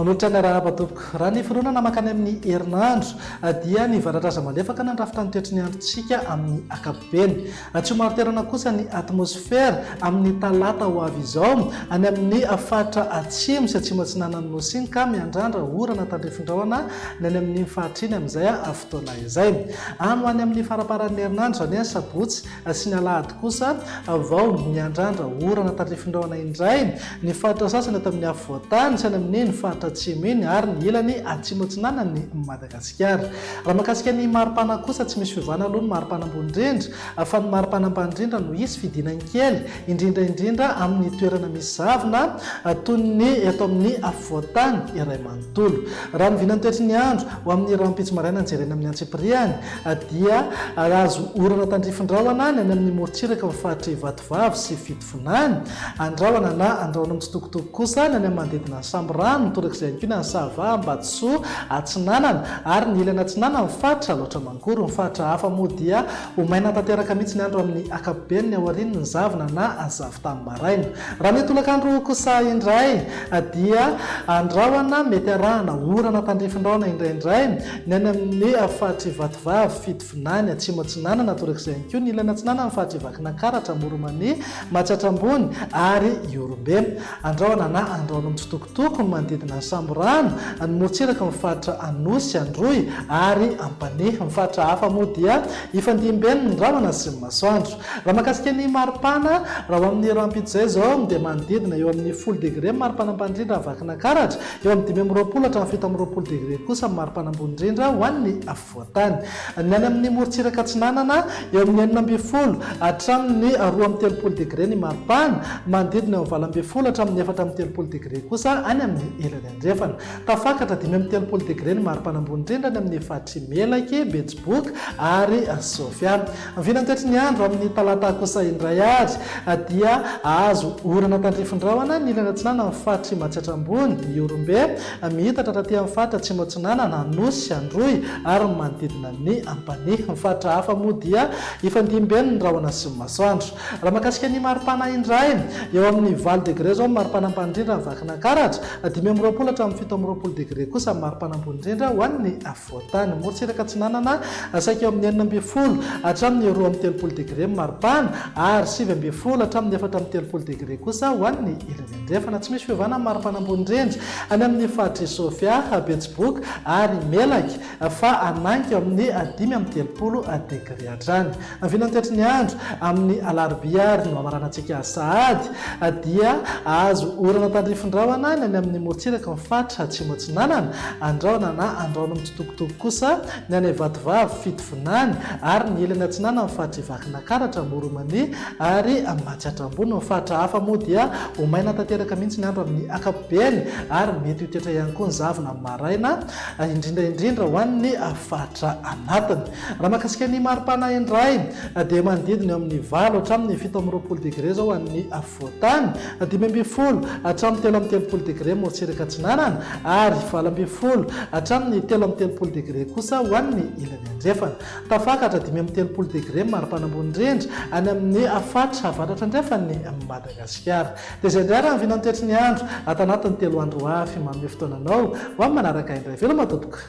Manolotra ny arahaba tompoko. Raha ny fironana mankany amin'ny herinandro dia ny varatraza malefaka nandrafitra ny toetry ny androntsika amin'ny ankapobeny. Tsy ho marin-toerana kosa ny atmosfera amin'ny talata ho avy izao any amin'ny faritra atsimo sy atsimo atsinanan'ny Nosy iny ka miandrandra orana tandrifin-drahona ny any amin'iny faritra iny amin'izay fotoana izay. Any ho any amin'ny faramparan'ny herinandro, izany hoe ny sabotsy sy ny alahady kosa vao miandrandra orana tandrifin-drahona indray ny faritra sasany eto amin'ny afovoan-tany sy any amin'iny faritra atsimo iny ary ny ilany atsimo atsinanan'i Madagasikara. Raha mahakasika ny maripana kosa tsy misy fiovana aloha ny maripana ambony indrindra fa ny maripana ambany indrindra no hisy fidinany kely indrindra indrindra amin'ny toerana misy zavona toy ny eto amin'ny afovoan-tany iray manontolo. Raha ny vinan'ny toetry ny andro ho amin'ny rahampitso maraina no jerena amin'ny antsipiriany dia azo orana tandrifin-drahona ny any amin'ny morontsiraka amin'ny faritr'i Vatovavy sy Fitovinany. Andrahona na andrahona mitsitokotoko kosa ny any amin'ny manodidina ny Sambirano, torak'izay ihany koa ny any Sava, Ambatosoa, Atsinanana ary ny ilany atsinanan'ny faritra Alaotra Mangoro. Ny faritra hafa moa dia ho maina tanteraka mihitsy ny andro amin'ny ankapobeny ny aorian'ny zavona na zavon-tany maraina. Raha ny tolakandro kosa indray dia andrahona mety arahana orana tandrifin-drahona indraindray Ny any amin'ny faritr'i Vatovavy, Fitovinany, Atsimo Atsinanana, torak'izay ihany koa ny ilany atsinanan'ny faritr'i Vakinankaratra, Amoron'i-Mania, Matsiatra Ambony ary Ihorombe. Andrahona na Andrahona mitsitokotoko ny manodidina ny Samborano, ny morontsiraky ny faritra Anosy, Androy ary Ampanihy. Ny faritra hafa moa dia ifandimbiany ny rahona sy ny masoandro. Raha mahakasika ny maripana, raha ho amin'ny rahampitso izay izao dia manodidina eo amin'ny folo degre ny maripana ambany indrindra any Vakinankaratra, Eo amin'ny 25 hatramin'ny 27 degre kosa ny maripana ambony indrindra ho an'ny afovoan-tany. Ny any amin'ny morontsiraka atsinanana, eo amin'ny 16 hatramin'ny 32 degre ny maripana, manodidina eo amin'ny 18 hatramin'ny 34 degre kosa any amin'ny ilany andrefana. Tafakatra 35 degre ny maripana ambony indrindra any amin'ny faritr'i Melaky, Betsiboka ary Sofia. Ny vinantoetry ny andro amin'ny talata kosa indray ary dia hahazo orana tandrifin-drahona ny ilany atsinanan'ny faritr'i Matsiatra Ambony, Ihorombe, miitatra hatraty amin'ny faritra Atsimo Atsinanana, Anosy, Androy ary ny manodidina ny Ampanihy. Ny faritra hafa moa dia hifandimby ny rahona sy ny masoandro. Raha mahakasika ny maripana indray, eo amin'ny valo degre izao ny maripana ambany indrindra any Vakinankaratra, 25 hatramin'ny 27 degre kosa ny maripana ambony indrindra ho an'ny Voatany. Morontsiraka atsinanana, saika eo amin'ny 16 hatramin'ny 32 degre ny maripana ary 19 hatramin'ny 34 degre kosa ho an'ny ilany andrefana. Tsy misy fiovana ny maripana ambony indrindra any amin'ny faritr'i Sofia, Betsiboka ary Melaky fa hanainga eo amin'ny 35 degre hatrany. Ny vinantoetry ny andro amin'ny alarobia ary no hamaranantsika azy sahady dia hahazo orana tandrifin-drahona ny any amin'ny morontsiraky ny faritra atsimo atsinanana, andrahona na andrahona mitsitokotoko kosa ny any Vatovavy, Fitovinany ary ny ilany atsinanan'ny faritr'i Vakinankaratra, Amoron'i-Mania ary Matsiatra Ambony. Ny faritra hafa moa dia ho maina tanteraka mihitsy ny andro amin'ny ankapobeny ary mety ho tetra ihany koa ny zavona amin'ny maraina indrindra indrindra ho an'ny faritra anatiny. Raha mahakasika ny maripana indray dia manodidina eo amin'ny valo hatramin'ny 27 degre izao ho an'ny afovoan-tany, 15 hatramin'ny 33 degre morontsiraka atsinanana ary 18 hatramin'ny 33 degre kosa ho an'ny ilany andrefana. Tafakatra 35 degre ny maripana ambony indrindra any amin'ny faritra avaratra andrefan'i Madagasikara. Dia izay indray ary ny vinantoetry ny andro ato anatin'ny telo andro ho avy. Manome fotoana anao ho amin'ny manaraka indray. Veloma tompoko.